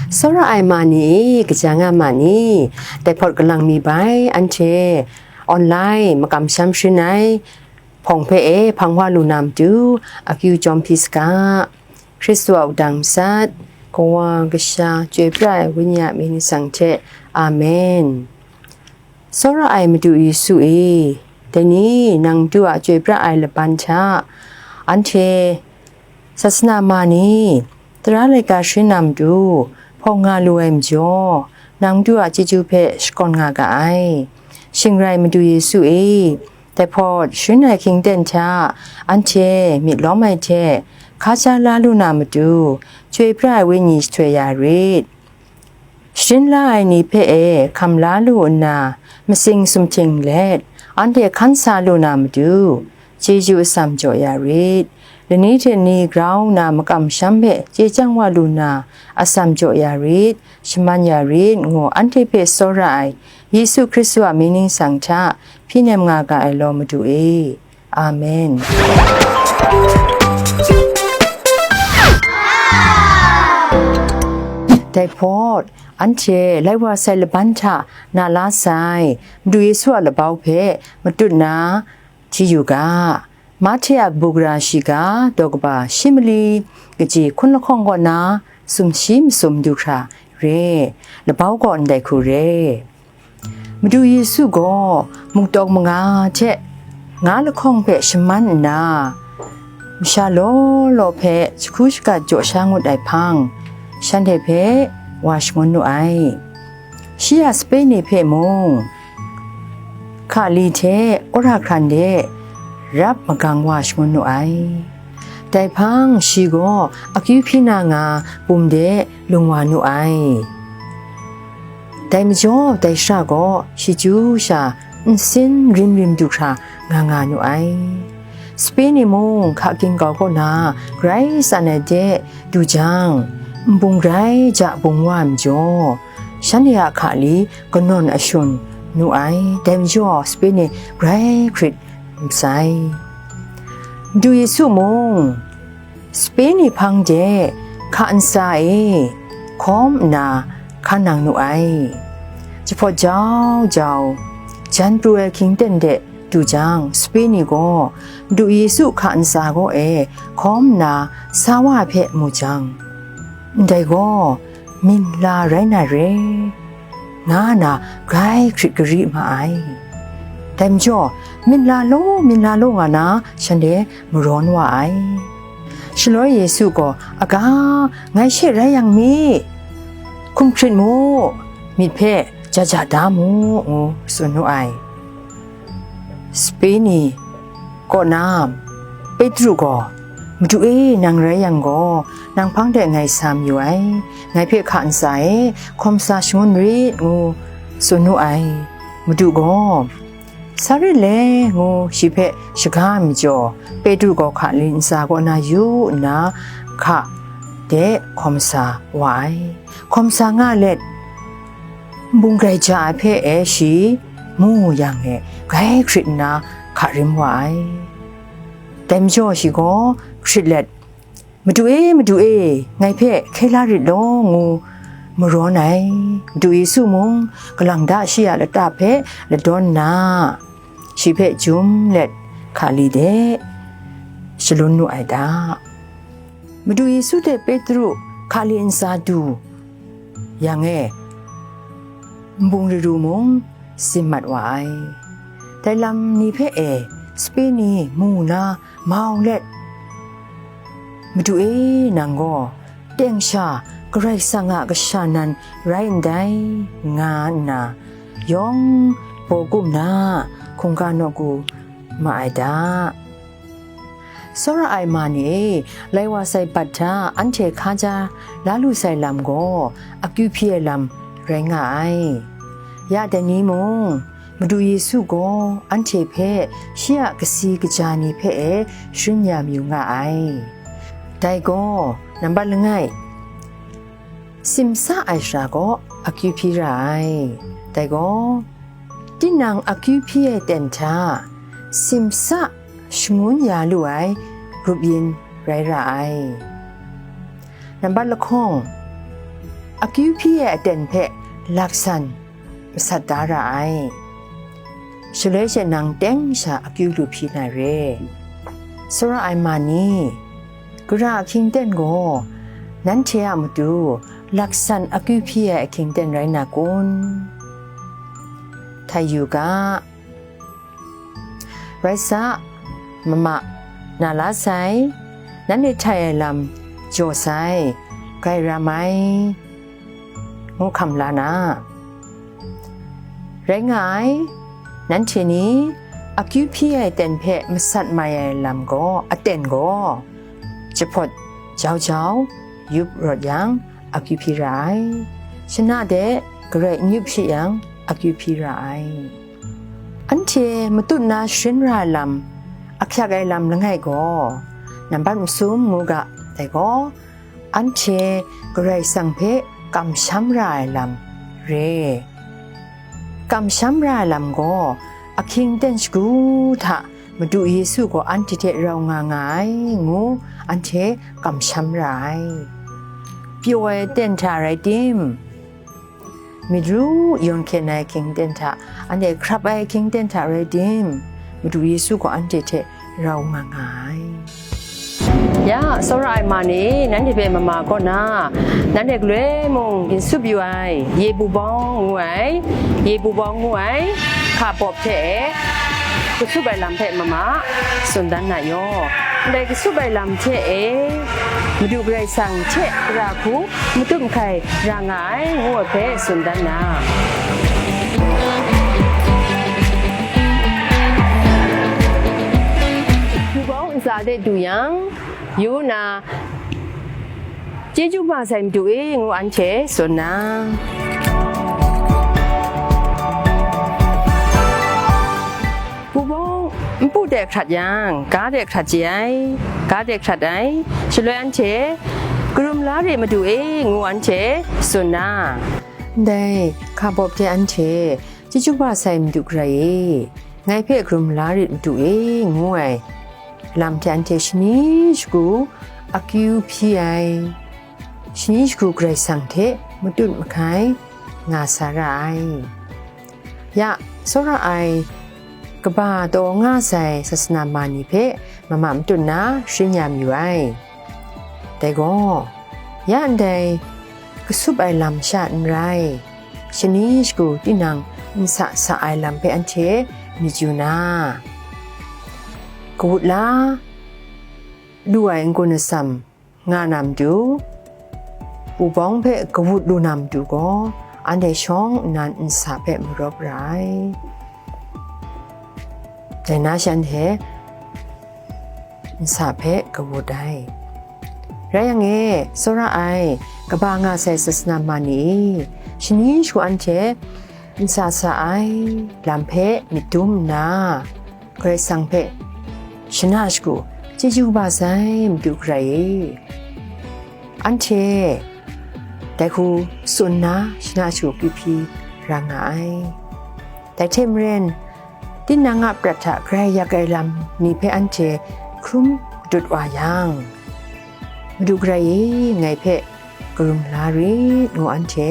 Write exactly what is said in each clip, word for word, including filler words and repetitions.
Tsawra ai ma ni e, kaja nga ma ni? Dai hpawt kalang mi bai, anhte online makamsham sharin ai hpawng hpe e hpang wa lu na matu, akyu jawm hpyi saga. Hkristu a wudang matsat, Kawa, Kasha, Chyoi Pra ai Wenyi a mying ningsang hte. Amen. Tsawra ai Madu Yesu e, dai ni nang Madu a chyoi pra ai laban hta, anhte sasana ma ni tara laika sharin na matu hpawng nga lu ai majaw, nang Madu a chyeju hpe shakawn nga ga ai. Shing rai Madu Yesu e, dai hpawt sharin ai hkying ten hta, anhte myit lawm ai hte hkaja la lu na matu, chyoi pra ai Wenyi shahtoi ya rit. Sharin la ai ni hpe e hkam la lu nna, masing sumhting let, anhte hkan sa lu na matu, chyeju atsam jaw ya rit. Lani hte ni grau nna makamsham hpe chye chyang wa lu na, atsam jaw ya rit, shaman ya rit, ngu anhte hpe tsawra ai Yesu Hkristu a mying ningsang hta hpyi nem nga ga ai law, Madu e. Amen. Dai hpawt, anhte lai wa sai laban hta na la sai, Madu Yesu a labau hpe matut na hti yu ga. Mahte a kabu gara shiga daw kaba shi mali kaji hkun lahkawng kaw na sumshi masum du hkra re, labau gaw ndai hku re. Madu Yesu gaw muk tawng manga hte nga lahkawng hpe shaman nna, masha law law hpe jahku shagat jaw sha ngut ai hpang, shanhte hpe wa shangun nu ai. Shi a sape ni hpe mung, hkali hte wora hkran de rap magang wa shangun nu ai. Dai hpang shi gaw akyu hpyi na nga bum de lung wa nu ai. Dai majaw dai shara gaw shi chyu sha nsin rim rim du hkra nga nga nu ai. Sape ni mung hka ginggau kaw na grai tsan ai de du jang, nbung grai ja bung wa ai majaw, shanhte a hkali kanawn ashun nu ai. Dai majaw sape ni grai hkrit masai. Madu Yesu mung, sape ni hpang de hka ntsa e hkawm nna hkan nang nu ai. Jahpawt jau jau, jan pru ai hkying ten de du jang, sape ni gaw Madu Yesu hka ntsa kaw e hkawm nna sa wa ai hpe mu jang, ndai gaw minla rai na re, nga na grai hkrit gari ma ai. Dai majaw, minla law, minla law nga na shanhte marawn wa ai. Shaloi Yesu gaw, "Aga, ngai she rai yang mi? Hkum hkrit mu, myit hpe ja ja da mu," ngu tsun nu ai. Sape ni kaw na, Petru gaw, "Madu e, nang rai yang gaw, nang hpang de ngai sa mayu ai, ngai hpe hka ntsa e hkawm sa shangun rit," ngu tsun nu ai. Madu gaw, "Sa rit le," ngu shi hpe shaga ai majaw, Petru gaw hkali ntsa kaw na yu nna, hka de hkawm sa wa ai. Hkawm sa nga let, nbung grai ja ai hpe e shi mu yang e, grai hkrit nna hka rim wa ai. Dai majaw shi gaw hkrit let, "Madu e, Madu e, ngai hpe hkye la rit law," ngu marawn ai. Madu Yesu mung, kalang da shi a lata hpe ladawn nna, shi hpe jum let, hkali de shalun nu ai da. Madu Yesu hte Petru hkali ntsa du yang e, nbung riru mung tsim mat wa ai. Dai lam ni hpe e, sape ni mu na mau let, "Madu e, nang gaw teng sha Karai Kasang a kasha nan rai ndai," nga nna, yawng baw kum na hkungga nawku ma ai da. Tsawra ai ma ni e, lai wa sai bat hta anhte hkaja la lu sai lam gaw, akyu hpyi ai lam rai nga ai. Ya dai ni mung, Madu Yesu gaw anhte hpe shi a kasi kaja ni hpe e sharin ya mayu nga ai. Dai gaw, nambat langai, simsa ai sara gaw akyu hpyi ra ai. Dai gaw, tinang akyu hpyi ai ten hta simsa shangun ya lu ai grup yin rai ra ai. Nambat lahkawng, akyu hpyi ai aten hpe laksan masat da ra ai. Shaloi she nang teng sha akyu lu hpyi na re. Tsawra ai ma ni, gara ahkying ten gaw nanhte a matu laksan akyu hpyi ai ahkying ten rai na kun? Htai yu ga. Rai sa, mama, na la sai, nanhte htai ai lam jaw sai, grai ram ai, ngu hkam la na. Rai nga ai, nanhte ni akyu hpyi ai ten hpe masat mai ai lam gaw, aten gaw, jahpawt jau jau, yup rawt yang, akyu hpyi ra ai. Shana de garai n yup shi yang, akyu hpyi ra ai. Anhte matut na sharin ra ai lam, ahkyak ai lam langai gaw, nambat masum ngu ga, dai gaw, anhte Karai Kasang hpe kamsham ra ai lam re. Kamsham ra ai lam gaw, ahkying ten shagu hta Madu Yesu gaw anhte hte rau nga nga ai, ngu anhte kamsham ra ai. Pyaw ai ten hta rai tim, myit ru yawn hkyen ai ahkying ten hta, anhte hkrap ai ahkying ten hta rai tim, Madu Yesu gaw anhte hte rau nga nga ai. Ya, tsawra ai ma ni, nanhte hpe mama kaw na, nanhte galoi mung ginsup yu ai, ye bubawng ngu ai, ye bubawng ngu ai, hka bawp hte e, kasup ai lam hpe mama tsun dan na yaw. Ndai kasup ai lam hte e, Madu Karai Kasang hte gara hku matut mahkai ra nga ai, ngu ai hpe tsun dan na. Bubawng ntsa de du yang, yu na, chyeju ma sai Madu e, ngu anhte tsun na. Bubawng npu de hkrat yang, ga de hkrat chye ai, ga de hkrat ai, shaloi anhte, karum la re Madu e, ngu anhte tsun na. Ndai hka bawp de anhte, chyeju ma sai Madu Karai e, ngai hpe karum la rit Madu e, ngu ai lam hte anhte shani shagu akyu hpyi ai, shani shagu Karai Kasang hte matut mahkai nga sa ra ai. Ya, tsawra ai kaba taw nga sai sasana ma ni hpe mama matut na sharin ya mayu ai. Dai gaw, ya ndai kasup ai lam sha n rai, shani shagu tinang nsa sa ai lam hpe anhte myit yu na, kawut la lu ai n-gun atsam nga na matu, bubawng hpe kawut lu na matu gaw, anhte shawng nnan nsa hpe marawp ra ai. Dai na shanhte nsa hpe kawut ai. Rai yang e, tsawra ai, kaba nga sai sasana ma ni e, shani shagu anhte nsa sa ai lam hpe myit dum nna, Karai Kasang hpe shana shagu chyeju kaba sai Madu Karai e, anhte dai hku tsun nna shana shagu akyu hpyi ra nga ai. Dai hte maren, tinang a prat hta grai yak ai lam ni hpe anhte hkrum kadut wa yang, Madu Karai e, ngai hpe karum la rit, ngu anhte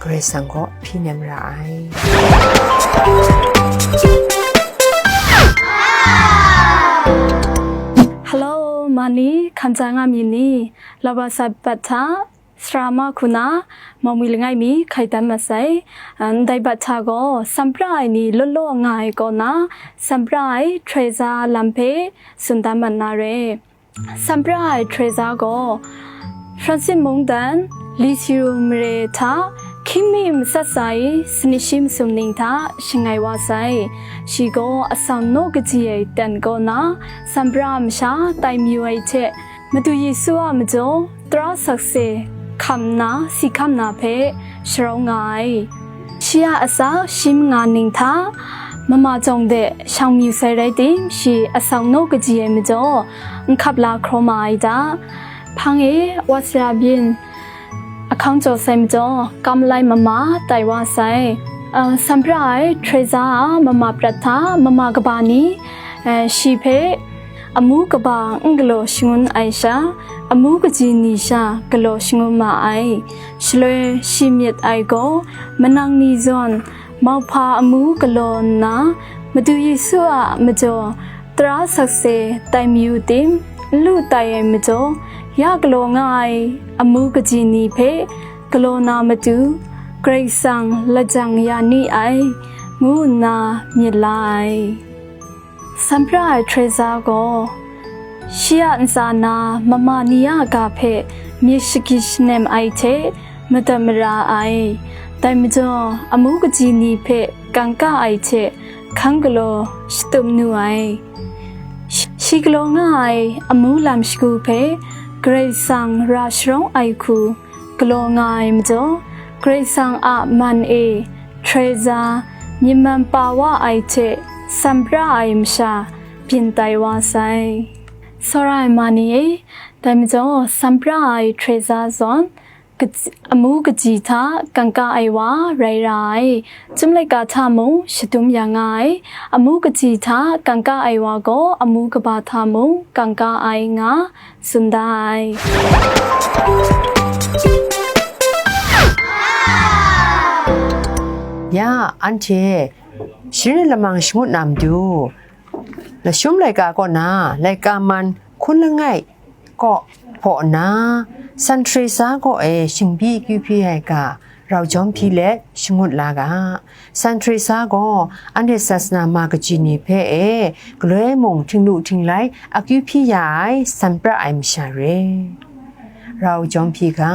Karai Kasang kaw hpyi nem ra ai. Hello, ma ni, hkan ja nga mi ni? Laba Sabat hta, sara ma hku na, Maumwi langai mi hkai dan mat sai. Ndai bat hta gaw, sampra ai ni law law nga ai kaw na, sampra ai Teresa lam hpe tsun dan mat na re. Sampra ai Teresa gaw, Francis mungdan, Lisiyu mare hta, hkying mi matsat tsa i, sanit shi masum ning hta shangai wa sai. Shi gaw atsang naw kaji ai ten kaw na, sampra masha tai mayu ai hte, Madu Yesu a majaw tara sakse hkam nna si hkam na hpe sharau nga ai. Shi a asak shi manga ning hta mama jawng de shang mayu sai rai tim, shi asak naw kaji ai majaw n hkap la hkraw ma ai ta. Hpang e wa sara byin ahkang jaw sai majaw, kam malai mama tai wa sai. Ah, sampra ai Teresa a mama prat hta mama kaba ni, eh, shi hpe Amu kaba n galaw shangun ai sha, amu kaji ni sha galaw shangun ma ai. Shaloi shi myit ai gaw, manang ni zawn mauhpa amu galaw nna, Madu Yesu a majaw tara sakse tai mayu tim, n lu tai ai majaw, ya galaw nga ai amu kaji ni hpe galaw na matu, Karai Kasang lajang ya ni ai, ngu nna myit la ai. Sanpra ai Teresa gaw, shi a ntsa na mama ni a ga hpe myit shagyi shanem ai hte madat mara ai. Dai majaw, amu kaji ni hpe kangka ai hte hkang galaw shatup nu ai. Shi, shi galaw nga ai amu lam shagu hpe Karai Kasang ra sharawng ai hku galaw nga ai majaw, Karai Kasang a man e Teresa myit man pa wa ai hte sanpra ai masha byin tai wa sai. Tsawra ai ma ni e, dai majaw sanpra ai Teresa zawn, kaji-, amu kaji hta kangka ai wa rai ra ai. Chyum laika hta mung shadum ya nga ai. Amu kaji hta kangka ai wa gaw amu kaba hta mung kangka ai nga tsun da ai. Ya, anhte sharin lamang shangut na matu, lashum laika kaw na laika man hkun langai kaw hpaw nna, San Teresa kaw e shingbi akyu hpyi ai ga rau jawm hpyi let shangut la ga. San Teresa gaw anhte sasana ma kaji ni hpe e galoi mung htinglu htinglai akyu hpyi ya ai sanpra ai masha re. Rau jawm hpyi ga.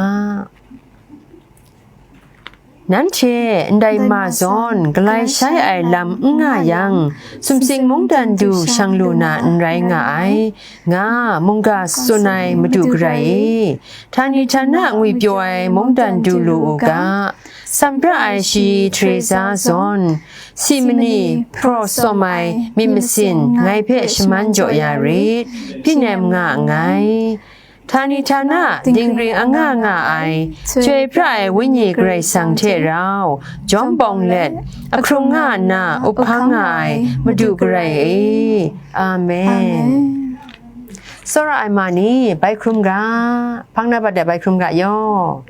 Nanhte ndai ma zawn galai shai ai lam n nga yang, sumsing mungdan du shang lu na n rai nga ai, nga mungga tsun ai Madu Karai e, htani htana ngwipyaw ai mungdan du lu u ga. Sanpra ai shi Teresa zawn, si mani hpraw sawm ai myit masin ngai hpe shaman jaw ya rit, hpyi nem nga nngai. Htani htana dingring anga nga ai, chyoi pra ai Wenyi Karai Kasang hte rau jawm bawng let, ahkrung nga nna up hkang nga ai Madu Karai e. Amen. Amen. Tsawra ai ma ni, bai hkrum ga, hpang na bat de bai hkrum ga yaw.